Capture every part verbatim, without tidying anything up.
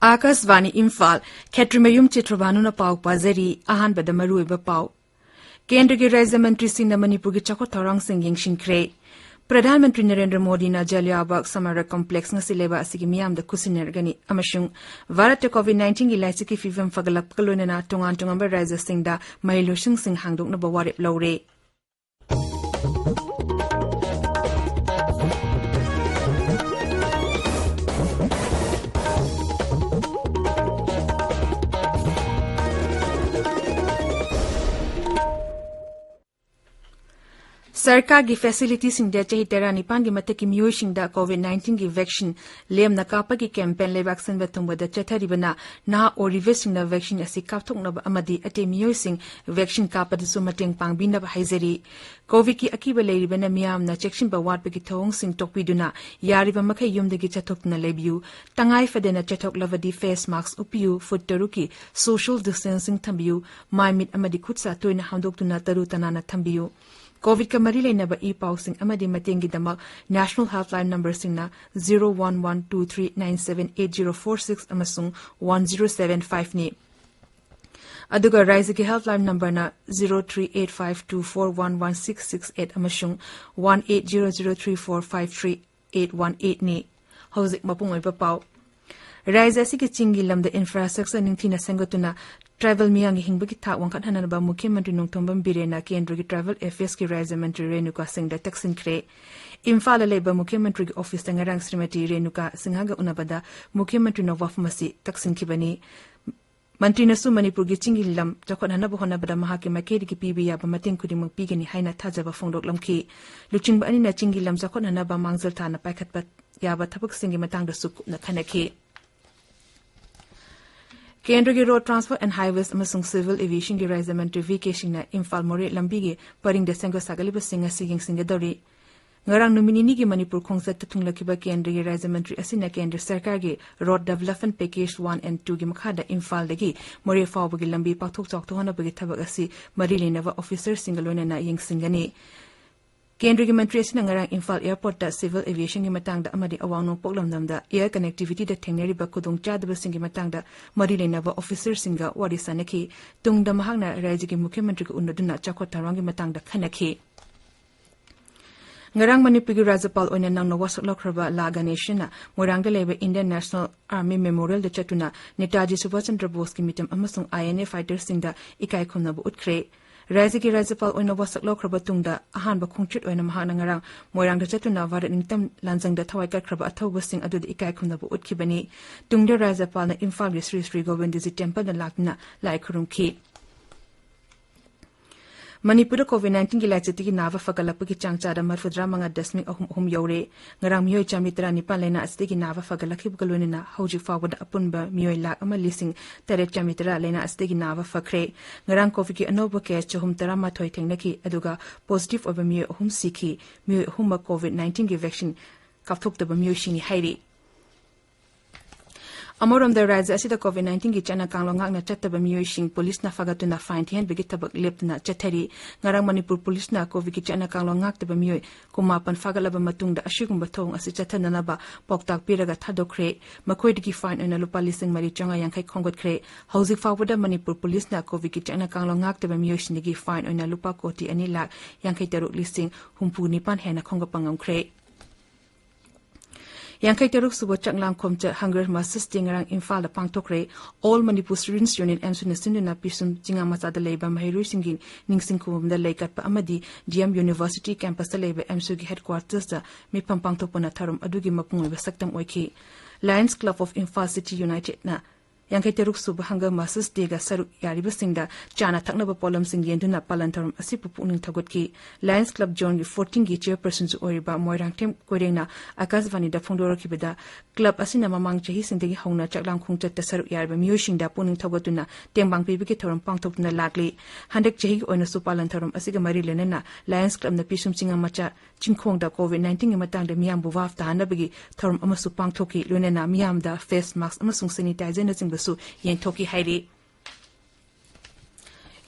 ꯑꯥꯀꯥꯁꯕꯥꯅꯤ ꯏꯝꯐꯥꯜ꯫ ꯈꯦꯇ꯭ꯔꯤꯃꯌꯨꯝ ꯆꯤꯇ꯭ꯔꯚꯥꯅꯨꯅ ꯄꯥꯎ ꯄꯥꯖꯔꯤ꯫ ꯑꯍꯥꯟꯕꯗ ꯃꯔꯨꯑꯣꯏꯕ ꯄꯥꯎ꯫ ꯀꯦꯟꯗ꯭ꯔꯒꯤ ꯔꯥꯖ꯭ꯌ ꯃꯟꯇ꯭ꯔꯤꯁꯤꯡꯅ ꯃꯅꯤꯄꯨꯔꯒꯤ ꯆꯥꯎꯈꯠ ꯊꯧꯔꯥꯡꯁꯤꯡ ꯌꯦꯡꯁꯤꯟꯈ꯭ꯔꯦ꯫ ꯄ꯭ꯔꯙꯥꯟ ꯃꯟꯇ꯭ꯔꯤ ꯅꯔꯦꯟꯗ꯭ꯔ ꯃꯣꯗꯤꯅ ꯖꯂꯤꯌꯥꯕꯥꯒ ꯁꯃꯔ ꯀꯝꯄ꯭ꯂꯦꯛꯁ ꯉꯁꯤ ꯂꯩꯕꯥꯛ ꯑꯁꯤꯒꯤ ꯃꯤꯌꯥꯝꯗ ꯈꯨꯠꯁꯤꯟꯅꯔꯒꯅꯤ ꯑꯃꯁꯨꯡ ꯚꯥꯔꯠꯇ ꯀꯣꯚꯤꯗ ꯅꯥꯏꯟꯇꯤꯟꯒꯤ ꯂꯥꯏꯆꯠꯀꯤ ꯐꯤꯕꯝ ꯐꯒꯠꯂꯛꯄꯒ ꯂꯣꯏꯅꯅ ꯇꯣꯉꯥꯟ ꯇꯣꯉꯥꯟꯕ ꯔꯥꯖ꯭ꯌꯁꯤꯡꯗ ꯃꯍꯩꯂꯣꯏꯁꯪꯁꯤꯡ ꯍꯥꯡꯗꯣꯛꯅꯕ ꯋꯥꯔꯦꯞ ꯂꯧꯔꯦ꯫ ꯁꯔꯀꯥꯔꯒꯤ ꯐꯦꯁꯤꯂꯤꯇꯤꯁꯤꯡꯗ ꯆꯍꯤ ꯇꯔꯥꯅꯤꯄꯥꯟꯒꯤ ꯃꯊꯛꯀꯤ ꯃꯤꯑꯣꯏꯁꯤꯡꯗ ꯀꯣꯚꯤꯗ ꯅꯥꯏꯟꯇꯤꯟꯒꯤ ꯚꯦꯛꯁꯤꯟ ꯂꯦꯝꯅ ꯀꯥꯞꯄꯒꯤ ꯀꯦꯝꯄꯦꯟ ꯂꯩꯕꯥꯛ ꯁꯤꯟꯕ ꯊꯨꯡꯕꯗ ꯆꯠꯊꯔꯤꯕꯅ ꯅꯍꯥ ꯑꯣꯏꯔꯤꯕꯁꯤꯡꯅ ꯚꯦꯛꯁꯤꯟ ꯑꯁꯤ ꯀꯥꯞꯊꯣꯛꯅꯕ ꯑꯃꯗꯤ ꯑꯇꯩ ꯃꯤꯑꯣꯏꯁꯤꯡ ꯚꯦꯛꯁꯤꯟ ꯀꯥꯞꯄꯗꯁꯨ ꯃꯇꯦꯡ ꯄꯥꯡꯕꯤꯅꯕ ꯍꯥꯏꯖꯔꯤ꯫ ꯀꯣꯚꯤꯗꯀꯤ ꯑꯀꯤꯕ ꯂꯩꯔꯤꯕꯅ ꯃꯤꯌꯥꯝꯅ ꯆꯦꯛꯁꯤꯟꯕ ꯋꯥꯠꯄꯒꯤ ꯊꯧꯑꯣꯡꯁꯤꯡ ꯇꯣꯛꯄꯤꯗꯨꯅ ꯌꯥꯔꯤꯕ ꯃꯈꯩ ꯌꯨꯝꯗꯒꯤ ꯆꯠꯊꯣꯛꯇꯨꯅ ꯂꯩꯕꯤꯌꯨ꯫ ꯇꯉꯥꯏ ꯐꯗꯅ ꯆꯠꯊꯣꯛꯂꯕꯗꯤ ꯐꯦꯁ ꯃꯥꯁꯛ ꯎꯞꯄꯤꯌꯨ, ꯐꯨꯠ ꯇꯔꯨꯛꯀꯤ ꯁꯣꯁꯤꯌꯦꯜ ꯗꯤꯁꯇꯦꯟꯁꯤꯡ ꯊꯝꯕꯤꯌꯨ, ꯃꯥꯏ ꯃꯤꯠ ꯑꯃꯗꯤ ꯈꯨꯠ ꯁꯥ ꯇꯣꯏꯅ ꯍꯥꯝꯗꯣꯛꯇꯨꯅ ꯇꯔꯨ ꯇꯅꯥꯟꯅ ꯊꯝꯕꯤꯌꯨ꯫ ꯀꯣꯚꯤꯗꯀ ꯃꯔꯤ ꯂꯩꯅꯕ ꯏ ꯄꯥꯎꯁꯤꯡ ꯑꯃꯗꯤ ꯃꯇꯦꯡꯒꯤꯗꯃꯛ ꯅꯦꯁꯅꯦꯜ ꯍꯦꯜꯞꯂꯥꯏꯟ ꯅꯝꯕꯔꯁꯤꯡꯅ zero one one two three nine seven eight zero four six ꯑꯃꯁꯨꯡ ꯋꯥꯟ ꯖꯤꯔꯣ ꯁꯚꯦꯟ ꯐꯥꯏꯚꯅꯤ꯫ ꯑꯗꯨꯒ ꯔꯥꯏꯖ꯭ꯌꯒꯤ ꯍꯦꯜꯞꯂꯥꯏꯟ ꯅꯝꯕꯔꯅ zero three eight five two four one one six six eight ꯑꯃꯁꯨꯡ one eight zero zero three four five three eight one ꯑꯩꯠꯅꯤ꯫ ꯍꯧꯖꯤꯛ ꯃꯄꯨꯡ ꯑꯣꯏꯕ ꯄꯥꯎ꯫ ꯔꯥꯏꯖ꯭ꯌ ꯑꯁꯤꯒꯤ ꯆꯤꯡꯒꯤ ꯂꯝꯗ ꯏꯟꯐ꯭ꯔꯥꯁ꯭ꯇ꯭ꯔꯛꯆꯔ ꯅꯤꯡꯊꯤꯅ ꯁꯦꯝꯒꯠꯇꯨꯅ ꯇ꯭ꯔꯥꯏꯕꯦꯜ ꯃꯤꯌꯥꯝꯒꯤ ꯍꯤꯡꯕꯒꯤ ꯊꯥꯛ ꯋꯥꯡꯈꯠꯍꯟꯅꯅꯕ ꯃꯨꯈ꯭ꯌ ꯃꯟꯇ꯭ꯔꯤ ꯅꯣꯡꯊꯣꯝꯕꯝ ꯕꯤꯔꯦꯟꯅ ꯀꯦꯟꯗ꯭ꯔꯒꯤ ꯇ꯭ꯔꯥꯏꯕꯦꯜ ꯑꯦꯐꯤꯌꯔꯁꯀꯤ ꯔꯥꯏꯖ꯭ꯌ ꯃꯟꯇ꯭ꯔꯤ ꯔꯦꯅꯨꯀꯥ ꯁꯤꯡꯗ ꯇꯛꯁꯤꯟꯈ꯭ꯔꯦ꯫ ꯏꯝꯐꯥꯜꯗ ꯂꯩꯕ ꯃꯨꯈ꯭ꯌ ꯃꯟꯇ꯭ꯔꯤꯒꯤ ꯑꯣꯐꯤꯁꯇ ꯉꯔꯥꯡ ꯁ꯭ꯔꯤꯃꯇꯤ ꯔꯦꯅꯨꯀꯥ ꯁꯤꯡꯍꯒ ꯎꯅꯕꯗ ꯃꯨꯈ꯭ꯌ ꯃꯟꯇ꯭ꯔꯤꯅ ꯋꯥꯐꯝ ꯑꯁꯤ ꯇꯛꯁꯤꯟꯈꯤꯕꯅꯤ꯫ ꯃꯟꯇ꯭ꯔꯤꯅꯁꯨ ꯃꯅꯤꯄꯨꯔꯒꯤ ꯆꯤꯡꯒꯤ ꯂꯝ ꯆꯥꯎꯈꯠꯍꯟꯅꯕ ꯍꯣꯠꯅꯕꯗ ꯃꯍꯥꯛꯀꯤ ꯃꯥꯏꯀꯩꯗꯒꯤ ꯄꯤꯕ ꯌꯥꯕ ꯃꯇꯦꯡ ꯈꯨꯗꯤꯡꯃꯛ ꯄꯤꯒꯅꯤ ꯍꯥꯏꯅ ꯊꯥꯖꯕ ꯐꯣꯡꯗꯣꯛꯂꯝꯈꯤ꯫ ꯂꯨꯆꯤꯡꯕ ꯑꯅꯤꯅ ꯆꯤꯡꯒꯤ ꯂꯝ ꯆꯥꯎꯈꯠꯍꯟꯅꯕ ꯃꯥꯡꯖꯤꯜ ꯊꯥꯅ ꯄꯥꯏꯈꯠꯄ ꯌꯥꯕ ꯊꯕꯛꯁꯤꯡꯒꯤ ꯃꯇꯥꯡꯗꯁꯨ ꯀꯨꯞꯅ ꯈꯟꯅꯈꯤ꯫ ꯀꯦꯟꯗ꯭ꯔꯒꯤ ꯔꯣꯗ ꯇ꯭ꯔꯥꯟꯁꯄꯣꯔꯠ ꯑꯦꯟ ꯍꯥꯏꯋꯦꯁ ꯑꯃꯁꯨꯡ ꯁꯤꯚꯤꯜ ꯑꯦꯚꯤꯌꯦꯁꯟꯒꯤ ꯔꯥꯖ꯭ꯌ ꯃꯟꯇ꯭ꯔꯤ ꯚꯤ ꯀꯦ ꯁꯤꯡꯅ ꯏꯝꯐꯥꯜ ꯃꯣꯔꯦ ꯂꯝꯕꯤꯒꯤ ꯄꯔꯤꯡꯗ ꯁꯦꯝꯒꯠ ꯁꯥꯒꯠꯂꯤꯕꯁꯤꯡ ꯑꯁꯤ ꯌꯦꯡꯁꯤꯟꯒꯗꯧꯔꯤ꯫ ꯉꯔꯥꯡ ꯅꯨꯃꯤꯠ ꯅꯤꯅꯤꯒꯤ ꯃꯅꯤꯄꯨꯔ ꯈꯣꯡꯆꯠꯇ ꯊꯨꯡꯂꯛꯈꯤꯕ ꯀꯦꯟꯗ꯭ꯔꯒꯤ ꯔꯥꯖ꯭ꯌ ꯃꯟꯇ꯭ꯔꯤ ꯑꯁꯤꯅ ꯀꯦꯟꯗ꯭ꯔ ꯁꯔꯀꯥꯔꯒꯤ Road Development Package one and two ꯒꯤ ꯃꯈꯥꯗ ꯏꯝꯐꯥꯜꯗꯒꯤ ꯃꯣꯔꯦ ꯐꯥꯎꯕꯒꯤ ꯂꯝꯕꯤ ꯄꯥꯛꯊꯣꯛ ꯆꯥꯎꯊꯣꯛꯍꯟꯅꯕꯒꯤ ꯊꯕꯛ ꯑꯁꯤ ꯃꯔꯤ ꯂꯩꯅꯕ ꯑꯣꯐꯤꯁꯔꯁꯤꯡꯒ ꯂꯣꯏꯅꯅ ꯌꯦꯡꯁꯤꯟꯒꯅꯤ꯫ ꯀꯦꯟꯗ꯭ꯔꯒꯤ ꯃꯟꯇ꯭ꯔꯤ ꯑꯁꯤꯅ ꯉꯔꯥꯡ ꯏꯝꯐꯥꯜ ꯑꯦꯌꯔꯄꯣꯔꯠꯇ civil aviationꯒꯤ ꯃꯇꯥꯡꯗ ꯑꯃꯗꯤ ꯑꯋꯥꯡ ꯅꯣꯡꯄꯣꯛ ꯂꯝꯗꯝꯗ air connectivityꯗ ꯊꯦꯡꯅꯔꯤꯕ ꯈꯨꯗꯣꯡꯆꯥꯗꯕꯁꯤꯡꯒꯤ ꯃꯇꯥꯡꯗ ꯃꯔꯤ ꯂꯩꯅꯕ ꯑꯣꯐꯤꯁꯔꯁꯤꯡꯒ ꯋꯥꯔꯤ ꯁꯥꯅꯈꯤ꯫ ꯇꯨꯡꯗ ꯃꯍꯥꯛꯅ ꯔꯥꯖ꯭ꯌꯒꯤ ꯃꯨꯈ꯭ꯌ ꯃꯟꯇ꯭ꯔꯤꯒ ꯎꯅꯗꯨꯅ ꯆꯥꯎꯈꯠ ꯊꯧꯔꯥꯡꯒꯤ ꯃꯇꯥꯡꯗ ꯈꯟꯅꯈꯤ꯫ ꯉꯔꯥꯡ ꯃꯅꯤꯄꯨꯔꯒꯤ ꯔꯥꯖ꯭ꯌꯄꯥꯜ ꯑꯣꯏꯅ ꯅꯧꯅ ꯋꯥꯁꯛ ꯂꯧꯈ꯭ꯔꯕ ꯂꯥ ꯒꯅꯦꯁꯟꯅ ꯃꯣꯏꯔꯥꯡꯗ ꯂꯩꯕ Indian National Army Memorialꯗ ꯆꯠꯇꯨꯅ ꯅꯦꯇꯥꯖꯤ ꯁꯨꯚꯥꯁ ꯆꯟꯗ꯭ꯔ ꯕꯣꯁꯀꯤ ꯃꯤꯇꯝ ꯑꯃꯁꯨꯡ I N A fighterꯁꯤꯡꯗ ꯏꯀꯥꯏ ꯈꯨꯝꯅꯕ ꯎꯠꯈ꯭ꯔꯦ꯫ ꯔꯥꯖ꯭ꯌꯒꯤ ꯔꯥꯖ꯭ꯌꯄꯥꯜ ꯑꯣꯏꯅ ꯋꯥꯁꯛ ꯂꯧꯈ꯭ꯔꯕ ꯇꯨꯡꯗ ꯑꯍꯥꯟꯕ ꯈꯣꯡꯆꯠ ꯑꯣꯏꯅ ꯃꯍꯥꯛꯅ ꯉꯔꯥꯡ ꯃꯣꯏꯔꯥꯡꯗ ꯆꯠꯇꯨꯅ ꯚꯥꯔꯠ ꯅꯤꯡꯇꯝ ꯂꯥꯟꯖꯪꯗ ꯊꯋꯥꯏ ꯀꯠꯈ꯭ꯔꯕ ꯑꯊꯧꯕꯁꯤꯡ ꯑꯗꯨꯗ ꯏꯀꯥꯏ ꯈꯨꯝꯅꯕ ꯎꯠꯈꯤꯕꯅꯤ꯫ ꯇꯨꯡꯗ ꯔꯥꯖ꯭ꯌꯄꯥꯜꯅ ꯏꯝꯐꯥꯜꯒꯤ ꯁ꯭ꯔꯤ ꯁ꯭ꯔꯤ ꯒꯣꯕꯤꯟꯗꯖꯤ temple ꯂꯥꯛꯇꯨꯅ ꯂꯥꯏ ꯈꯨꯔꯨꯝꯈꯤ꯫ ꯃꯅꯤꯄꯨꯔꯗ COVID nineteenꯒꯤ ꯂꯥꯏꯆꯠꯇꯒꯤ ꯅꯥꯕ ꯐꯒꯠꯂꯛꯄꯒꯤ ꯆꯥꯡ ꯆꯥꯗ ꯃꯔꯤꯐꯨꯇꯔꯥ ꯃꯉꯥ ꯗꯁꯃꯤꯛ ꯑꯍꯨꯝ ꯑꯍꯨꯝ ꯌꯧꯔꯦ꯫ ꯉꯔꯥꯡ ꯃꯤꯑꯣꯏ ꯆꯥꯃꯔꯤ ꯇꯔꯥ ꯅꯤꯄꯥꯟ ꯂꯥꯏꯅꯥ ꯑꯁꯤꯗꯒꯤ ꯅꯥꯕ ꯐꯒꯠꯂꯛꯈꯤꯕꯒ ꯂꯣꯏꯅꯅ ꯍꯧꯖꯤꯛ ꯐꯥꯎꯕꯗ ꯑꯄꯨꯟꯕ ꯃꯤꯑꯣꯏ ꯂꯥꯈ ꯑꯃ ꯂꯤꯁꯤꯡ ꯇꯔꯦꯠ ꯆꯥꯃꯔꯤ ꯇꯔꯥ ꯂꯥꯏꯅꯥ ꯑꯁꯤꯗꯒꯤ ꯅꯥꯕ ꯐꯈ꯭ꯔꯦ꯫ ꯉꯔꯥꯡ COVIDꯀꯤ ꯑꯅꯧꯕ case ꯆꯍꯨꯝ ꯇꯔꯥꯃꯥꯊꯣꯏ ꯊꯦꯡꯅꯈꯤ, ꯑꯗꯨꯒ positive ꯑꯣꯏꯕ ꯃꯤꯑꯣꯏ ꯑꯍꯨꯝ ꯁꯤꯈꯤ꯫ ꯃꯤꯑꯣꯏ ꯑꯍꯨꯝꯃꯛ COVID nineteenꯒꯤ vaccine ꯀꯥꯞꯊꯣꯛꯇꯕ ꯃꯤꯑꯣꯏꯁꯤꯡꯅꯤ ꯍꯥꯏꯔꯤ꯫ ꯑꯃꯔꯣꯝꯗ, ꯔꯥꯖ꯭ꯌ ꯑꯁꯤꯗ COVID nineteenꯒꯤ ꯆꯠꯅ ꯀꯥꯡꯂꯣꯟ ꯉꯥꯛꯅ ꯆꯠꯇꯕ ꯃꯤꯑꯣꯏꯁꯤꯡ ꯄꯨꯂꯤꯁꯅ ꯐꯥꯒꯠꯇꯨꯅ fine ꯊꯤꯍꯟꯕꯒꯤ ꯊꯕꯛ ꯂꯦꯞꯇꯅ ꯆꯠꯊꯔꯤ꯫ ꯉꯔꯥꯡ ꯃꯅꯤꯄꯨꯔ ꯄꯨꯂꯤꯁꯅ COVIDꯀꯤ ꯆꯠꯅ ꯀꯥꯡꯂꯣꯟ ꯉꯥꯛꯇꯕ ꯃꯤꯑꯣꯏ ꯀꯨꯟꯃꯥꯄꯟ ꯐꯥꯒꯠꯂꯕ ꯃꯇꯨꯡꯗ ꯑꯁꯤꯒꯨꯝꯕ ꯊꯧꯑꯣꯡ ꯑꯁꯤ ꯆꯠꯊꯅꯅꯕ ꯄꯥꯎꯇꯥꯛ ꯄꯤꯔꯒ ꯊꯥꯗꯣꯛꯈ꯭ꯔꯦ꯫ ꯃꯈꯣꯏꯗꯒꯤ fine ꯑꯣꯏꯅ ꯂꯨꯄꯥ ꯂꯤꯁꯤꯡ ꯃꯔꯤ ꯆꯥꯝꯃꯉꯥ ꯌꯥꯡꯈꯩ ꯈꯣꯝꯒꯠꯈ꯭ꯔꯦ꯫ ꯍꯧꯖꯤꯛ ꯐꯥꯎꯕꯗ ꯃꯅꯤꯄꯨꯔ ꯄꯨꯂꯤꯁꯅ COVIDꯀꯤ ꯆꯠꯅ ꯀꯥꯡꯂꯣꯟ ꯉꯥꯛꯇꯕ ꯃꯤꯑꯣꯏꯁꯤꯡꯗꯒꯤ fine ꯑꯣꯏꯅ ꯂꯨꯄꯥ ꯀꯣꯇꯤ ꯑꯅꯤ ꯂꯥꯈ ꯌꯥꯡꯈꯩ ꯇꯔꯨꯛ ꯂꯤꯁꯤꯡ ꯍꯨꯝꯐꯨ ꯅꯤꯄꯥꯟ ꯍꯦꯟꯅ ꯈꯣꯝꯒꯠꯄ ꯉꯝꯈ꯭ꯔꯦ꯫ ꯌꯥꯡꯈꯩ ꯇꯔꯨꯛ ꯁꯨꯕ ꯆꯥꯛꯂꯥꯝ ꯈꯣꯝꯆꯠ Hunger Marches Day ꯉꯔꯥꯡ ꯏꯝꯐꯥꯜꯗ ꯄꯥꯡꯊꯣꯛꯈ꯭ꯔꯦ꯫ All Manipur Students Union, AMSUꯅ ꯁꯤꯟꯗꯨꯅ ꯄꯤꯁꯨꯝ ꯆꯤꯉꯥ ꯃꯆꯥꯗ ꯂꯩꯕ ꯃꯍꯩꯔꯣꯏꯁꯤꯡꯒꯤ ꯅꯤꯡꯁꯤꯡ ꯈꯨꯕꯝꯗ ꯂꯩ ꯀꯠꯄ ꯑꯃꯗꯤ D M University campusꯇ ꯂꯩꯕ AMSUꯒꯤ headquartersꯇ ꯃꯤꯐꯝ ꯄꯥꯡꯊꯣꯛꯄꯅ ꯊꯧꯔꯝ ꯑꯗꯨꯒꯤ ꯃꯄꯨꯡ ꯑꯣꯏꯕ ꯁꯛꯇꯝ ꯑꯣꯏꯈꯤ꯫ Lions Club of Imphal City Unitedꯅ ꯌꯥꯡꯈꯩ ꯇꯔꯨꯛ ꯁꯨꯕ ꯍꯪꯒꯔ ꯃꯥꯁꯇꯔꯁ ꯗꯦꯒ ꯁꯔꯨꯛ ꯌꯥꯔꯤꯕꯁꯤꯡꯗ ꯆꯥꯅ ꯊꯛꯅꯕ ꯄꯣꯠꯂꯝꯁꯤꯡ ꯌꯦꯟꯗꯨꯅ ꯄꯥꯂꯟ ꯊꯧꯔꯝ ꯑꯁꯤꯕꯨ ꯄꯨꯛꯅꯤꯡ ꯊꯧꯒꯠꯈꯤ꯫ ꯂꯥꯌꯟꯁ ꯀ꯭ꯂꯕ ꯖꯣꯟꯒꯤ ꯐꯣꯔꯇꯤꯟꯒꯤ ꯆꯦꯌꯔꯄꯔꯁꯟꯁꯨ ꯑꯣꯏꯔꯤꯕ ꯃꯣꯏꯔꯥꯡꯊꯦꯝ ꯀꯣꯏꯔꯦꯡꯅ ꯑꯀꯥꯁꯕꯥꯅꯤꯗ ꯐꯣꯡꯗꯣꯔꯛꯈꯤꯕꯗ, ꯀ꯭ꯂꯕ ꯑꯁꯤꯅ ꯃꯃꯥꯡ ꯆꯍꯤꯁꯤꯡꯗꯒꯤ ꯍꯧꯅ ꯆꯥꯛꯂꯥꯡ ꯈꯣꯡꯆꯠꯇ ꯁꯔꯨꯛ ꯌꯥꯔꯤꯕ ꯃꯤꯑꯣꯏꯁꯤꯡꯗ ꯄꯨꯛꯅꯤꯡ ꯊꯧꯒꯠꯇꯨꯅ ꯇꯦꯡꯕꯥꯡ ꯄꯤꯕꯒꯤ ꯊꯧꯔꯝ ꯄꯥꯡꯊꯣꯛꯇꯨꯅ ꯂꯥꯛꯂꯤ꯫ ꯍꯟꯗꯛ ꯆꯍꯤꯒꯤ ꯑꯣꯏꯅꯁꯨ ꯄꯥꯂꯟ ꯊꯧꯔꯝ ꯑꯁꯤꯒ ꯃꯔꯤ ꯂꯩꯅꯅ ꯂꯥꯌꯟꯁ ꯀ꯭ꯂꯕꯅ ꯄꯤꯁꯨꯝ ꯆꯤꯡꯉꯝ ꯃꯆꯥ ꯆꯤꯡꯈꯣꯡꯗ ꯀꯣꯚꯤꯗ ꯅꯥꯏꯟꯇꯤꯟꯒꯤ ꯃꯇꯥꯡꯗ ꯃꯤꯌꯥꯝꯕꯨ ꯚꯥꯞ ꯇꯥꯍꯟꯅꯕꯒꯤ ꯊꯧꯔꯝ ꯑꯃꯁꯨ ꯄꯥꯡꯊꯣꯛꯈꯤ꯫ ꯂꯣꯏꯅꯅ ꯃꯤꯌꯥꯝꯗ ꯐꯦꯁ ꯃꯥꯁꯛ ꯑꯃꯁꯨꯡ ꯁꯦꯅꯤꯇꯥꯏꯖꯔꯅꯆꯤꯡꯕꯁꯨ ꯌꯦꯟꯊꯣꯛꯈꯤ ꯍꯥꯏꯔꯤ꯫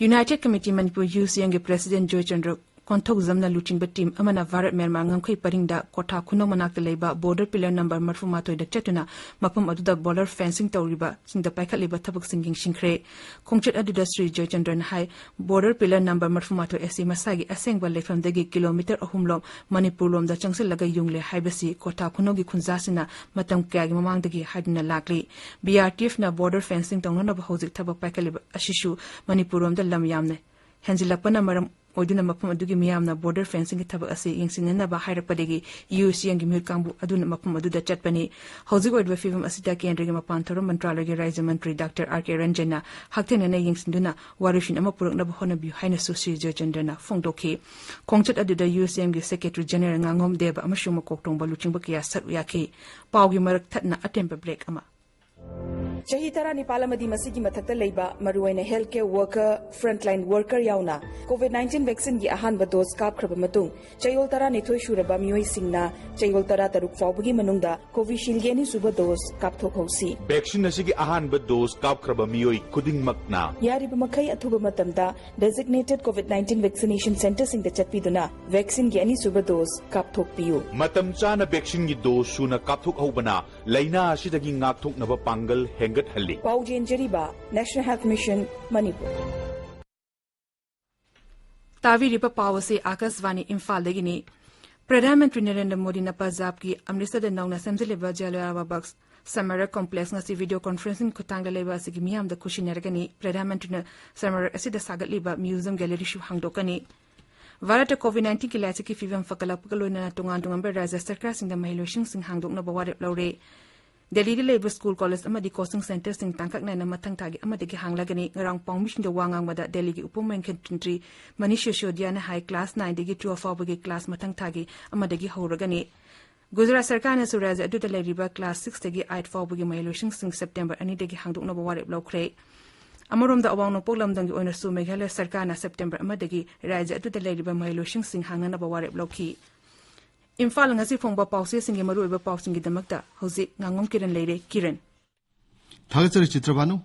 ꯌꯨꯅꯥꯏꯇꯦꯗ ꯀꯃꯤꯇꯤ ꯃꯅꯤꯄꯨꯔ, ꯌꯨ ꯁꯤ ꯑꯦꯝꯒꯤ ꯄ꯭ꯔꯦꯁꯤꯗꯦꯟꯠ ꯖꯣꯏꯆꯟꯗ꯭ꯔ ꯀꯣꯟꯊꯧꯖꯝꯅ ꯂꯨꯆꯤꯡꯕ ꯇꯤꯝ ꯑꯃꯅ ꯚꯥꯔꯠ ꯃ꯭ꯌꯥꯟꯃꯥꯔ ꯉꯝꯈꯩ ꯄꯔꯤꯡꯗ ꯀꯣꯊꯥ ꯈꯨꯅꯧ ꯃꯅꯥꯛꯇ ꯂꯩꯕ ꯕꯣꯔꯗꯔ ꯄꯤꯂꯔ ꯅꯝꯕꯔ ꯃꯔꯤꯐꯨ ꯃꯥꯊꯣꯏꯗ ꯆꯠꯇꯨꯅ ꯃꯐꯝ ꯑꯗꯨꯗ ꯕꯣꯔꯗꯔ ꯐꯦꯟꯁꯤꯡ ꯇꯧꯔꯤꯕꯁꯤꯡꯗ ꯄꯥꯏꯈꯠꯂꯤꯕ ꯊꯕꯛꯁꯤꯡ ꯌꯦꯡꯁꯤꯟꯈ꯭ꯔꯦ꯫ ꯈꯣꯡꯆꯠ ꯑꯗꯨꯗ ꯁ꯭ꯔꯤ ꯖꯣꯏꯆꯟꯗ꯭ꯔꯅ ꯍꯥꯏ, ꯕꯣꯔꯗꯔ ꯄꯤꯂꯔ ꯅꯝꯕꯔ ꯃꯔꯤꯐꯨ ꯃꯥꯊꯣꯏ ꯑꯁꯤ ꯃꯁꯥꯒꯤ ꯑꯁꯦꯡꯕ ꯂꯩꯐꯝꯗꯒꯤ ꯀꯤꯂꯣꯃꯤꯇꯔ ꯑꯍꯨꯝ ꯂꯣꯝ ꯃꯅꯤꯄꯨꯔ ꯂꯣꯝꯗ ꯆꯪꯁꯤꯜꯂꯒ ꯌꯨꯡꯂꯦ ꯍꯥꯏꯕꯁꯤ ꯀꯣꯊꯥ ꯈꯨꯅꯧꯒꯤ ꯈꯨꯟꯖꯥꯁꯤꯡꯅ ꯃꯇꯝ ꯀꯌꯥꯒꯤ ꯃꯃꯥꯡꯗꯒꯤ ꯍꯥꯏꯗꯨꯅ ꯂꯥꯛꯂꯤ꯫ ꯕꯤ ꯑꯥꯔ ꯇꯤ ꯑꯦꯐꯅ ꯕꯣꯔꯗꯔ ꯐꯦꯟꯁꯤꯡ ꯇꯧꯅꯅꯕ ꯍꯧꯖꯤꯛ ꯊꯕꯛ ꯄꯥꯏꯈꯠꯂꯤꯕ ꯑꯁꯤꯁꯨ ꯃꯅꯤꯄꯨꯔ ꯂꯣꯝꯗ ꯂꯝ ꯌꯥꯝꯅ ꯍꯦꯟꯖꯤꯜꯂꯛꯄꯅ ꯃꯔꯝ ꯑꯣꯏꯗꯨꯅ ꯃꯐꯝ ꯑꯗꯨꯒꯤ ꯃꯤꯌꯥꯝꯅ ꯕꯣꯔꯗꯔ ꯐꯦꯟꯁꯤꯡꯒꯤ ꯊꯕꯛ ꯑꯁꯤ ꯌꯦꯡꯁꯤꯟꯅꯅꯕ ꯍꯥꯏꯔꯛꯄꯗꯒꯤ ꯌꯨ ꯁꯤ ꯑꯦꯝꯒꯤ ꯃꯤꯍꯨꯠ ꯀꯥꯡꯕꯨ ꯑꯗꯨꯅ ꯃꯐꯝ ꯑꯗꯨꯗ ꯆꯠꯄꯅꯤ꯫ ꯍꯧꯖꯤꯛ ꯑꯣꯏꯔꯤꯕ ꯐꯤꯕꯝ ꯑꯁꯤꯗ ꯀꯦꯟꯗ꯭ꯔꯒꯤ ꯃꯄꯥꯟ ꯊꯧꯔꯝ ꯃꯟꯇ꯭ꯔꯥꯂꯌꯒꯤ ꯔꯥꯖ꯭ꯌ ꯃꯟꯇ꯭ꯔꯤ ꯗꯥꯛꯇꯔ ꯑꯥꯔ ꯀꯦ ꯔꯟꯖꯟꯅ ꯍꯛꯊꯦꯡꯅꯅ ꯌꯦꯡꯁꯤꯟꯗꯨꯅ ꯋꯥꯔꯣꯏꯁꯤꯟ ꯑꯃ ꯄꯨꯔꯛꯅꯕ ꯍꯣꯠꯅꯕꯤꯌꯨ ꯍꯥꯏꯅꯁꯨ ꯁ꯭ꯔꯤ ꯖꯣꯏꯆꯟꯗ꯭ꯔꯅ ꯐꯣꯡꯗꯣꯛꯈꯤ꯫ ꯈꯣꯡꯆꯠ ꯑꯗꯨꯗ ꯌꯨ ꯁꯤ ꯑꯦꯝꯒꯤ ꯁꯦꯀ꯭ꯔꯦꯇꯔꯤ ꯖꯦꯅꯔꯦꯜ ꯉꯥꯉꯣꯝ ꯗꯦꯕ ꯑꯃꯁꯨꯡ ꯃꯀꯣꯛ ꯊꯣꯡꯕ ꯂꯨꯆꯤꯡꯕ ꯀꯌꯥ ꯁꯔꯨꯛ ꯌꯥꯈꯤ꯫ ꯄꯥꯎꯒꯤ ꯃꯔꯛ ꯊꯠꯅ ꯑꯇꯦꯟꯕ ꯕ꯭ꯔꯦꯛ ꯑꯃ꯫ ꯆꯍꯤ ꯇꯔꯥꯅꯤꯄꯥꯜ ꯑꯃꯗꯤ ꯃꯁꯤꯒꯤ ꯃꯊꯛꯇ ꯂꯩꯕ ꯃꯔꯨꯑꯣꯏꯅ health care worker, frontline worker ꯌꯥꯎꯅ ꯀꯣꯚꯤꯗ ꯅꯥꯏꯟꯇꯤꯟ ꯚꯦꯛꯁꯤꯟꯒꯤ ꯑꯍꯥꯟꯕ ꯗꯣꯁ ꯀꯥꯞꯈ꯭ꯔꯕ ꯃꯇꯨꯡ ꯆꯌꯣꯜ ꯇꯔꯥꯅꯤꯊꯣꯏ ꯁꯨꯔꯕ ꯃꯤꯑꯣꯏꯁꯤꯡꯅ ꯆꯌꯣꯜ ꯇꯔꯥꯇꯔꯨꯛ ꯐꯥꯎꯕꯒꯤ ꯃꯅꯨꯡꯗ ꯀꯣꯚꯤꯁꯤꯜꯒꯤ ꯑꯅꯤꯁꯨꯕ ꯗꯣꯁ ꯀꯥꯞꯊꯣꯛꯍꯧꯁꯤ꯫ ꯚꯦꯛꯁꯤꯟ ꯑꯁꯤꯒꯤ ꯑꯍꯥꯟꯕ ꯗꯣꯁ ꯀꯥꯞꯈ꯭ꯔꯕ ꯃꯤꯑꯣꯏ ꯈꯨꯗꯤꯡꯃꯛꯅ ꯌꯥꯔꯤꯕ ꯃꯈꯩ ꯑꯊꯨꯕ ꯃꯇꯝꯗ ꯗꯦꯖꯤꯒꯅꯦꯇꯦꯗ ꯀꯣꯚꯤꯗ ꯅꯥꯏꯟꯇꯤꯟ ꯚꯦꯛꯁꯤꯅꯦꯁꯟ ꯁꯦꯟꯇꯔꯁꯤꯡꯗ ꯆꯠꯄꯤꯗꯨꯅ ꯚꯦꯛꯁꯤꯟꯒꯤ ꯑꯅꯤꯁꯨꯕ ꯗꯣꯁ ꯀꯥꯞꯊꯣꯛꯄꯤꯌꯨ꯫ ꯃꯇꯝ ꯆꯥꯅ ꯚꯦꯛꯁꯤꯟꯒꯤ ꯗꯣꯁ ꯁꯨꯅ ꯀꯥꯞꯊꯣꯛꯍꯧꯕꯅ ꯂꯥꯏꯅꯥ ꯑꯁꯤꯗꯒꯤ ꯉꯥꯛꯊꯣꯛꯅꯕ ꯄꯥꯡꯒꯜ ꯍꯦꯟꯒꯠꯍꯜꯂꯤ꯫ ꯄꯥꯎ ꯆꯦꯟꯖꯔꯤꯕ ꯅꯦꯁꯅꯦꯜ ꯍꯦꯜꯊ ꯃꯤꯁꯟ, ꯃꯅꯤꯄꯨꯔ꯫ ꯇꯥꯕꯤꯔꯤꯕ ꯄꯥꯎ ꯑꯁꯤ ꯑꯥꯀꯥꯁꯕꯥꯅꯤ ꯏꯝꯐꯥꯜꯗꯒꯤꯅꯤ꯫ ꯄ꯭ꯔꯙꯥꯟ ꯃꯟꯇ꯭ꯔꯤ ꯅꯔꯦꯟꯗ꯭ꯔ ꯃꯣꯗꯤꯅ ꯄꯟꯖꯥꯕꯀꯤ ꯑꯃ꯭ꯔꯤꯠꯁꯔꯗ ꯅꯧꯅ ꯁꯦꯝꯖꯤꯜꯂꯤꯕ ꯖꯂꯤꯌꯥꯟꯋꯥꯂꯥ ꯕꯥꯒ ꯁꯃꯥꯔꯛ ꯀꯣꯝꯄ꯭ꯂꯦꯛꯁ ꯉꯁꯤ ꯚꯤꯗꯤꯑꯣ ꯀꯣꯟꯐꯔꯦꯟꯁꯤꯡ ꯈꯨꯠꯊꯥꯡꯗ ꯂꯩꯕꯥꯛ ꯑꯁꯤꯒꯤ ꯃꯤꯌꯥꯝꯗ ꯈꯨꯠꯁꯤꯟꯅꯔꯒꯅꯤ꯫ ꯄ꯭ꯔꯙꯥꯟ ꯃꯟꯇ꯭ꯔꯤꯅ ꯁꯃꯥꯔꯛ ꯑꯁꯤꯗ ꯁꯥꯒꯠꯂꯤꯕ ꯃ꯭ꯌꯨꯖꯤꯌꯝ ꯒꯦꯂꯔꯤꯁꯨ ꯍꯥꯡꯗꯣꯛꯀꯅꯤ꯫ ꯚꯥꯔꯠꯇ ꯀꯣꯚꯤꯗ ꯅꯥꯏꯟꯇꯤꯟꯒꯤ ꯂꯥꯏꯆꯠꯀꯤ ꯐꯤꯕꯝ ꯐꯒꯠꯂꯛꯄꯒ ꯂꯣꯏꯅꯅ ꯇꯣꯉꯥꯟ ꯇꯣꯉꯥꯟꯕ ꯔꯥꯖ꯭ꯌ ꯁꯔꯀꯥꯔꯁꯤꯡꯗ ꯃꯍꯩꯂꯣꯏꯁꯪꯁꯤꯡ ꯍꯥꯡꯗꯣꯛꯅꯕ ꯋꯥꯔꯦꯞ ꯂꯧꯔꯦ꯫ ꯗꯦꯜꯂꯤꯗ ꯂꯩꯕ ꯁ꯭ꯀꯨꯜ, ꯀꯣꯂꯦꯖ ꯑꯃꯗꯤ ꯀꯣꯆꯤꯡ ꯁꯦꯟꯇꯔꯁꯤꯡ ꯇꯥꯡꯀꯛ ꯅꯥꯏꯅ ꯃꯊꯪ ꯊꯥꯒꯤ ꯑꯃꯗꯒꯤ ꯍꯥꯡꯂꯒꯅꯤ꯫ ꯉꯔꯥꯡ ꯄꯥꯎꯃꯤꯁꯤꯡꯗ ꯋꯥ ꯉꯥꯡꯕꯗ ꯗꯦꯜꯂꯤꯒꯤ ꯎꯄ ꯃꯨꯈ꯭ꯌꯃꯟꯇ꯭ꯔꯤ ꯃꯅꯤꯁ ꯁꯤꯁꯣꯗꯤꯌꯥꯅ ꯍꯥꯏ, ꯀ꯭ꯂꯥꯁ ꯅꯥꯏꯟꯗꯒꯤ ꯇꯨꯋꯦꯜꯐ ꯐꯥꯎꯕꯒꯤ ꯀ꯭ꯂꯥꯁ ꯃꯊꯪ ꯊꯥꯒꯤ ꯑꯃꯗꯒꯤ ꯍꯧꯔꯒꯅꯤ꯫ ꯒꯨꯖꯔꯥꯠ ꯁꯔꯀꯥꯔꯅꯁꯨ ꯔꯥꯖ꯭ꯌ ꯑꯗꯨꯗ ꯂꯩꯔꯤꯕ ꯀ꯭ꯂꯥꯁ ꯁꯤꯛꯁꯇꯒꯤ ꯑꯩꯠ ꯐꯥꯎꯕꯒꯤ ꯃꯍꯩꯂꯣꯏꯁꯪꯁꯤꯡ ꯁꯦꯞꯇꯦꯝꯕꯔ ꯑꯅꯤꯗꯒꯤ ꯍꯥꯡꯗꯣꯛꯅꯕ ꯋꯥꯔꯦꯞ ꯂꯧꯈ꯭ꯔꯦ꯫ ꯑꯃꯔꯣꯝꯗ, ꯑꯋꯥꯡ ꯅꯣꯡꯄꯣꯛ ꯂꯝꯗꯝꯒꯤ ꯑꯣꯏꯅꯁꯨ ꯃꯦꯘꯥꯂꯌ ꯁꯔꯀꯥꯔꯅ ꯁꯦꯞꯇꯦꯝꯕꯔ ꯑꯃꯗꯒꯤ ꯔꯥꯖ꯭ꯌ ꯑꯗꯨꯗ ꯂꯩꯔꯤꯕ ꯃꯍꯩꯂꯣꯏꯁꯪꯁꯤꯡ ꯍꯥꯡꯅꯅꯕ ꯋꯥꯔꯦꯞ ꯂꯧꯈꯤ꯫ ꯏꯝꯐꯥꯜ ꯉꯁꯤ ꯐꯣꯡꯕ ꯄꯥꯎꯆꯦꯁꯤꯡꯒꯤ ꯃꯔꯨꯑꯣꯏꯕ ꯄꯥꯎꯁꯤꯡꯒꯤꯗꯃꯛꯇ ꯍꯧꯖꯤꯛ ꯉꯥꯉꯣꯝ ꯀꯤꯔꯟ ꯂꯩꯔꯦ꯫ ꯀꯤꯔꯟ꯫ ꯊꯥꯒꯠꯆꯔꯤ ꯆꯤꯇ꯭ꯔꯕꯥꯅꯨ꯫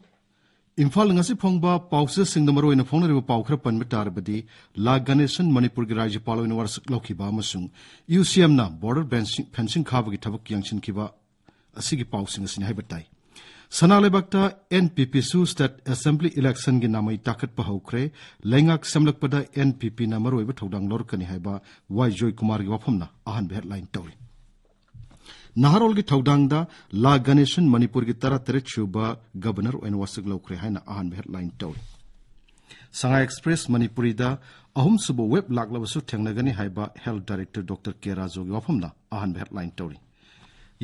ꯏꯝꯐꯥꯜ ꯉꯁꯤ ꯐꯣꯡꯕ ꯄꯥꯎꯆꯦꯁꯤꯡꯗ ꯃꯔꯨꯑꯣꯏꯅ ꯐꯣꯡꯅꯔꯤꯕ ꯄꯥꯎ ꯈꯔ ꯄꯟꯕ ꯇꯥꯔꯕꯗꯤ, ꯂꯥ ꯒꯅꯦꯁꯟ ꯃꯅꯤꯄꯨꯔꯒꯤ ꯔꯥꯖ꯭ꯌꯄꯥꯜ ꯑꯣꯏꯅ ꯋꯥꯁꯛ ꯂꯧꯈꯤꯕ ꯑꯃꯁꯨꯡ ꯌꯨ ꯁꯤ ꯑꯦꯝꯅ ꯕꯣꯔꯗꯔ ꯐꯦꯟꯁꯤꯡ, ꯐꯦꯟꯁꯤꯡ ꯈꯥꯕꯒꯤ ꯊꯕꯛ ꯌꯦꯡꯁꯤꯟꯈꯤꯕ ꯑꯁꯤꯒꯤ ꯄꯥꯎꯁꯤꯡ ꯑꯁꯤꯅꯤ ꯍꯥꯏꯕ ꯇꯥꯏ꯫ ꯁꯅꯥ ꯂꯩꯕꯥꯛꯇ ꯑꯦꯟ ꯄꯤ ꯄꯤꯁꯨ ꯁ꯭ꯇꯦꯠ ꯑꯦꯁꯦꯝꯕ꯭ꯂꯤ ꯏꯂꯦꯛꯁꯟꯒꯤ ꯅꯥꯃꯩ ꯇꯥꯈꯠꯄ ꯍꯧꯈ꯭ꯔꯦ꯫ ꯂꯩꯉꯥꯛ ꯁꯦꯝꯂꯛꯄꯗ ꯑꯦꯟ ꯄꯤ ꯄꯤꯅ ꯃꯔꯨꯑꯣꯏꯕ ꯊꯧꯗꯥꯡ ꯂꯧꯔꯛꯀꯅꯤ ꯍꯥꯏꯕ ꯋꯥꯏ ꯖꯣꯏꯀꯨꯃꯥꯔꯒꯤ ꯋꯥꯐꯝꯅ ꯑꯍꯥꯟꯕ ꯍꯦꯗꯂꯥꯏꯟ ꯇꯧꯔꯤ꯫ ꯅꯍꯥꯔꯣꯜꯒꯤ ꯊꯧꯗꯥꯡꯗ ꯂꯥ ꯒꯅꯦꯁꯟ ꯃꯅꯤꯄꯨꯔꯒꯤ ꯇꯔꯥꯇꯔꯦꯠ ꯁꯨꯕ ꯒꯕꯔꯅꯔ ꯑꯣꯏꯅ ꯋꯥꯁꯛ ꯂꯧꯈ꯭ꯔꯦ ꯍꯥꯏꯅ ꯑꯍꯥꯟꯕ ꯍꯦꯗꯂꯥꯏꯟ ꯇꯧꯔꯤ꯫ ꯁꯉꯥꯏ ꯑꯦꯛꯁꯄ꯭ꯔꯦꯁ ꯃꯅꯤꯄꯨꯔꯤꯗ ꯑꯍꯨꯝꯁꯨꯕ ꯋꯦꯕ ꯂꯥꯛꯂꯕꯁꯨ ꯊꯦꯡꯅꯒꯅꯤ ꯍꯥꯏꯕ ꯍꯦꯜꯊ ꯗꯥꯏꯔꯦꯛꯇꯔ ꯗꯣꯛꯇꯔ ꯀꯦ ꯔꯥꯖꯨꯒꯤ ꯋꯥꯐꯝꯅ ꯑꯍꯥꯟꯕ ꯍꯦꯗꯂꯥꯏꯟ ꯇꯧꯔꯤ꯫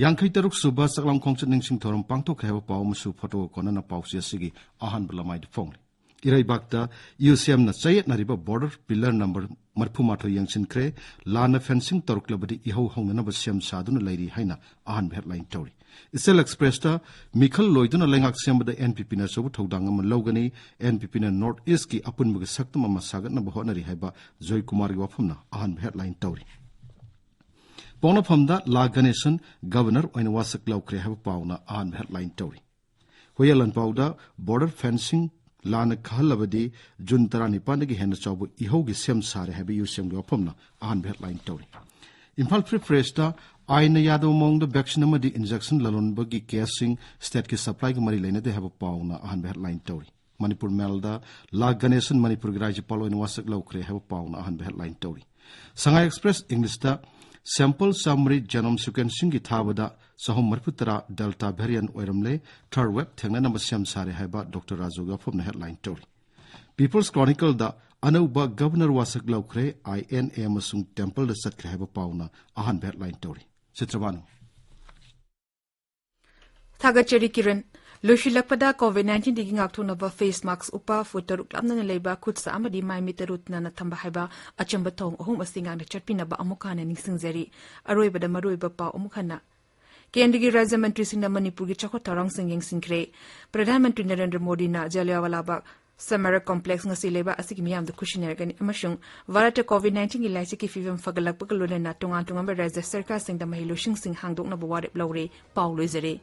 ꯌꯥꯡꯈꯩ ꯇꯔꯨꯛ ꯁꯨꯕ ꯆꯥꯛꯂꯥꯝ ꯈꯣꯡꯆꯠ ꯅꯤꯡꯁꯤꯡ ꯊꯧꯔꯝ ꯄꯥꯡꯊꯣꯛꯈ꯭ꯔꯦ ꯍꯥꯏꯕ ꯄꯥꯎ ꯑꯃꯁꯨ ꯐꯣꯇꯣꯒ ꯀꯣꯟꯅꯅ ꯄꯥꯎꯆꯦ ꯑꯁꯤꯒꯤ ꯑꯍꯥꯟꯕ ꯂꯃꯥꯏꯗ ꯐꯣꯡꯂꯤ꯫ ꯏꯔꯩꯕꯥꯛꯇ ꯌꯨ ꯁꯤ ꯑꯦꯝꯅ ꯆꯌꯦꯠꯅꯔꯤꯕ ꯕꯣꯔꯗꯔ ꯄꯤꯂꯔ ꯅꯝꯕꯔ ꯃꯔꯤꯐꯨ ꯃꯥꯊꯣꯏ ꯌꯦꯡꯁꯤꯟꯈ꯭ꯔꯦ꯫ ꯂꯥꯟꯅ ꯐꯦꯟꯁꯤꯡ ꯇꯧꯔꯛꯂꯕꯗꯤ ꯏꯍꯧ ꯍꯧꯅꯅꯕ ꯁꯦꯝ ꯁꯥꯗꯨꯅ ꯂꯩꯔꯤ ꯍꯥꯏꯅ ꯑꯍꯥꯟꯕ ꯍꯦꯗꯂꯥꯏꯟ ꯇꯧꯔꯤ꯫ ꯏꯆꯦꯜ ꯑꯦꯛꯁꯄ꯭ꯔꯦꯁꯇ ꯃꯤꯈꯜ ꯂꯣꯏꯗꯨꯅ ꯂꯩꯉꯥꯛ ꯁꯦꯝꯕꯗ ꯑꯦꯟ ꯄꯤ ꯄꯤꯅ ꯑꯆꯧꯕ ꯊꯧꯗꯥꯡ ꯑꯃ ꯂꯧꯒꯅꯤ, ꯑꯦꯟ ꯄꯤ ꯄꯤꯅ ꯅꯣꯔꯠ ꯏꯁꯀꯤ ꯑꯄꯨꯟꯕꯒꯤ ꯁꯛꯇꯝ ꯑꯃ ꯁꯥꯒꯠꯅꯕ ꯍꯣꯠꯅꯔꯤ ꯍꯥꯏꯕ ꯖꯣꯏꯀꯨꯃꯥꯔꯒꯤ ꯋꯥꯐꯝꯅ ꯑꯍꯥꯟꯕ ꯍꯦꯗꯂꯥꯏꯟ ꯇꯧꯔꯤ꯫ ꯄꯣꯛꯅꯐꯝꯗ ꯂꯥ ꯒꯅꯦꯁꯟ ꯒꯕꯔꯅꯔ ꯑꯣꯏꯅ ꯋꯥꯁꯛ ꯂꯧꯈ꯭ꯔꯦ ꯍꯥꯏꯕ ꯄꯥꯎꯅ ꯑꯍꯥꯟꯕ ꯍꯦꯗꯂꯥꯏꯟ ꯇꯧꯔꯤ꯫ ꯍꯨꯏꯌꯦꯟ ꯂꯥꯟꯄꯥꯎꯗ ꯕꯣꯔꯗꯔ ꯐꯦꯟꯁꯤꯡ ꯂꯥꯟꯅ ꯈꯥꯍꯜꯂꯕꯗꯤ ꯖꯨꯟ ꯇꯔꯥꯅꯤꯄꯥꯟꯗꯒꯤ ꯍꯦꯟꯅ ꯆꯥꯎꯕ ꯏꯍꯧꯒꯤ ꯁꯦꯝ ꯁꯥꯔꯦ ꯍꯥꯏꯕ ꯌꯨ ꯁꯤ ꯑꯦꯝꯒꯤ ꯋꯥꯐꯝꯅ ꯑꯍꯥꯟꯕ ꯍꯦꯗꯂꯥꯏꯟ ꯇꯧꯔꯤ꯫ ꯏꯝꯐꯥꯜ ꯐ꯭ꯔꯤ ꯄ꯭ꯔꯦꯁꯇ ꯑꯥꯏꯟꯅ ꯌꯥꯗꯕ ꯃꯑꯣꯡꯗ ꯚꯦꯛꯁꯤꯟ ꯑꯃꯗꯤ ꯏꯟꯖꯦꯛꯁꯟ ꯂꯂꯣꯟꯕꯒꯤ ꯀꯦꯁꯁꯤꯡ ꯁ꯭ꯇꯦꯠꯀꯤ ꯁꯄ꯭ꯂꯥꯏꯒ ꯃꯔꯤ ꯂꯩꯅꯗꯦ ꯍꯥꯏꯕ ꯄꯥꯎꯅ ꯑꯍꯥꯟꯕ ꯍꯦꯗꯂꯥꯏꯟ ꯇꯧꯔꯤ꯫ ꯃꯅꯤꯄꯨꯔ ꯃꯦꯜꯗ ꯂꯥ ꯒꯅꯦꯁꯟ ꯃꯅꯤꯄꯨꯔꯒꯤ ꯔꯥꯖ꯭ꯌꯄꯥꯜ ꯑꯣꯏꯅ ꯋꯥꯁꯛ ꯂꯧꯈ꯭ꯔꯦ ꯍꯥꯏꯕ ꯄꯥꯎꯅ ꯑꯍꯥꯟꯕ ꯍꯦꯗꯂꯥꯏꯟ ꯇꯧꯔꯤ꯫ ꯁꯉꯥꯏ ꯑꯦꯛꯁꯄ꯭ꯔꯦꯁ ꯏꯪꯂꯤꯁꯇ ꯁꯦꯝꯄꯜ ꯆꯥꯝꯃꯔꯤ ꯖꯦꯅꯣꯝ ꯁꯤꯀ꯭ꯋꯦꯟꯁꯤꯡꯒꯤ ꯊꯥꯕꯗ ꯆꯍꯨꯝ ꯃꯔꯤꯐꯨ ꯇꯔꯥ ꯗꯦꯜꯇꯥ ꯚꯦꯔꯤꯌꯟ ꯑꯣꯏꯔꯝꯂꯦ, ꯊꯔꯗ ꯋꯦꯕ ꯊꯦꯡꯅꯅꯕ ꯁꯦꯝ ꯁꯥꯔꯦ ꯍꯥꯏꯕ ꯗꯣꯛꯇꯔ ꯔꯥꯖꯨꯒꯤ ꯋꯥꯐꯝꯅ ꯍꯦꯗꯂꯥꯏꯟ ꯇꯧꯔꯤ꯫ ꯄꯤꯄꯜꯁ ꯀ꯭ꯔꯣꯅꯤꯀꯜꯗ ꯑꯅꯧꯕ ꯒꯕꯔꯅꯔ ꯋꯥꯁꯛ ꯂꯧꯈ꯭ꯔꯦ, ꯑꯥꯏ ꯑꯦꯟ ꯑꯦ ꯑꯃꯁꯨꯡ ꯇꯦꯝꯄꯜꯗ ꯆꯠꯈ꯭ꯔꯦ ꯍꯥꯏꯕ ꯄꯥꯎꯅ ꯑꯍꯥꯟꯕ ꯍꯦꯗꯂꯥꯏꯟ ꯇꯧꯔꯤ꯫ ꯆꯤꯇ꯭ꯔꯕꯥꯅꯨ꯫ ꯊꯥꯒꯠꯆꯔꯤ ꯀꯤꯔꯟ꯫ ꯂꯣꯏꯁꯤꯜꯂꯛꯄꯗ COVID nineteenꯗꯒꯤ ꯉꯥꯛꯊꯣꯛꯅꯕ face mask ꯎꯞꯄ, ꯐꯨꯠ ꯇꯔꯨꯛ ꯂꯥꯞꯅꯅ ꯂꯩꯕ, ꯈꯨꯠ ꯁꯥ ꯑꯃꯗꯤ ꯃꯥꯏ ꯃꯤꯠ ꯇꯔꯨ ꯇꯅꯥꯟꯅ ꯊꯝꯕ ꯍꯥꯏꯕ ꯑꯆꯝꯕ ꯊꯧꯑꯣꯡ ꯑꯍꯨꯝ ꯑꯁꯤ ꯉꯥꯛꯅ ꯆꯠꯄꯤꯅꯕ ꯑꯃꯨꯛ ꯍꯟꯅ ꯅꯤꯡꯁꯤꯡꯖꯔꯤ꯫ ꯑꯔꯣꯏꯕꯗ ꯃꯔꯨꯑꯣꯏꯕ ꯄꯥꯎ ꯑꯃꯨꯛ ꯍꯟꯅ꯫ ꯀꯦꯟꯗ꯭ꯔꯒꯤ ꯔꯥꯖ꯭ꯌ ꯃꯟꯇ꯭ꯔꯤꯁꯤꯡꯅ ꯃꯅꯤꯄꯨꯔꯒꯤ ꯆꯥꯎꯈꯠ ꯊꯧꯔꯥꯡꯁꯤꯡ ꯌꯦꯡꯁꯤꯟꯈ꯭ꯔꯦ꯫ ꯄ꯭ꯔꯙꯥꯟ ꯃꯟꯇ꯭ꯔꯤ ꯅꯔꯦꯟꯗ꯭ꯔ ꯃꯣꯗꯤꯅ ꯖꯂꯤꯌꯥꯋꯥꯂꯥ ꯕꯥꯒ Smara Complex ꯉꯁꯤ ꯂꯩꯕꯥꯛ ꯑꯁꯤꯒꯤ ꯃꯤꯌꯥꯝꯗ ꯈꯨꯠꯁꯤꯟꯅꯔꯒꯅꯤ ꯑꯃꯁꯨꯡ ꯚꯥꯔꯠꯇ COVID nineteenꯒꯤ ꯂꯥꯏꯆꯠꯀꯤ ꯐꯤꯕꯝ ꯐꯒꯠꯂꯛꯄꯒ ꯂꯣꯏꯅꯅ ꯇꯣꯉꯥꯟ ꯇꯣꯉꯥꯟꯕ ꯔꯥꯖ꯭ꯌ ꯁꯔꯀꯥꯔꯁꯤꯡꯗ ꯃꯍꯩꯂꯣꯏꯁꯪꯁꯤꯡ ꯍꯥꯡꯗꯣꯛꯅꯕ ꯋꯥꯔꯦꯞ ꯂꯧꯔꯦ꯫ ꯄꯥꯎ ꯂꯣꯏꯖꯔꯦ꯫